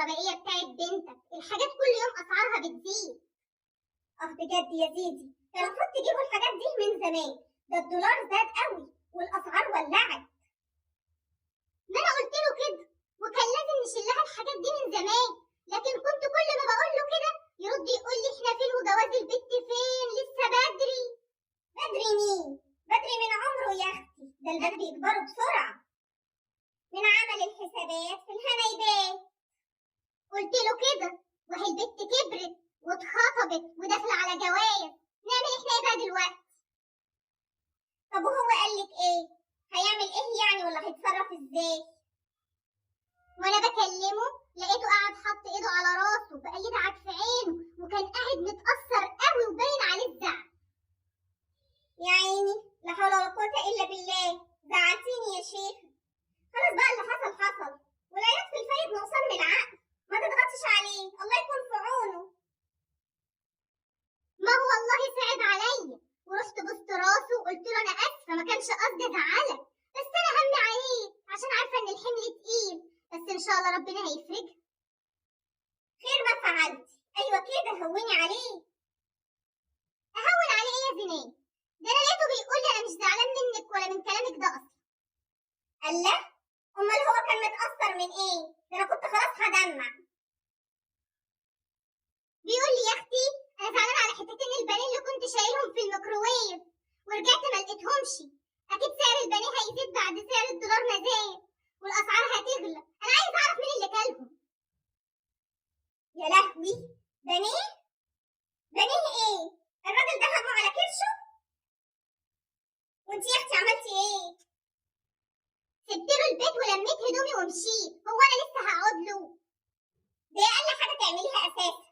الكهربائية بتاعت بنتك، الحاجات كل يوم اسعارها بتزيد. اه بجد يا زيدي، كان المفروض تجيبوا الحاجات دي من زمان، ده الدولار زاد قوي والاسعار ولعت. ما انا قلت له كده، وكان لازم نشيل لها الحاجات دي من زمان، لكن كنت كل ما بقول له كده يرد يقول لي احنا فين وجواز البت فين، لسه بدري. بدري مين؟ بدري من عمره يا اختي، ده البنات بيكبروا بسرعة. من عمل الحسابات في الهنا يبان. قلت له كده، وهي البت كبرت واتخطبت وداخله على جواز، نعمل احنا ايه بقى دلوقتي؟ طب وهو قال لك ايه؟ هيعمل ايه يعني ولا هيتصرف ازاي؟ وانا بكلمه لقيته قاعد حط ايده على راسه بقى يدعك في عينه، وكان قاعد متأثر قوي وباين عليه الزعل. يا عيني، لا حول ولا قوة الا بالله، زعلتيني يا شيخ. خلاص بقى اللي حصل حصل، والعياط في الفايد نقصان من العقل، ما تضغطش عليه، الله يكون في عونه. ما هو والله صعب عليا، ورحت بوست راسه وقلت له انا اسفه ما كانش قصدي ازعلك، بس انا همي عليك عشان عارفه ان الحمل تقيل، بس ان شاء الله ربنا هيفرجها. خير ما فعلتي، ايوه كده هوني عليه. اهون عليه ايه يا زينات؟ ده انا لقيته بيقول لي انا مش زعلان منك ولا من كلامك ده اصلا. الله، امال هو كان متاثر من ايه؟ ده انا كنت خلاص هدمع. بيقول لي يا اختي انا زعلان على حتتين البانيه اللي كنت شايلهم في الميكروويف ورجعت ما لقيتهمش، اكيد سعر البانيه هيزيد بعد سعر الدولار ما زاد والاسعار هتغلى، انا عايز اعرف مين اللي كلهم. يا لهوي، بانيه؟ بانيه ايه؟ الراجل ده همه على كرشه؟ وانتي يا اختي عملتي ايه؟ سبت له البيت ولميت هدومي ومشيت، هو انا لسه هقعد له؟ دي اقل حاجة تعمليها اساسا.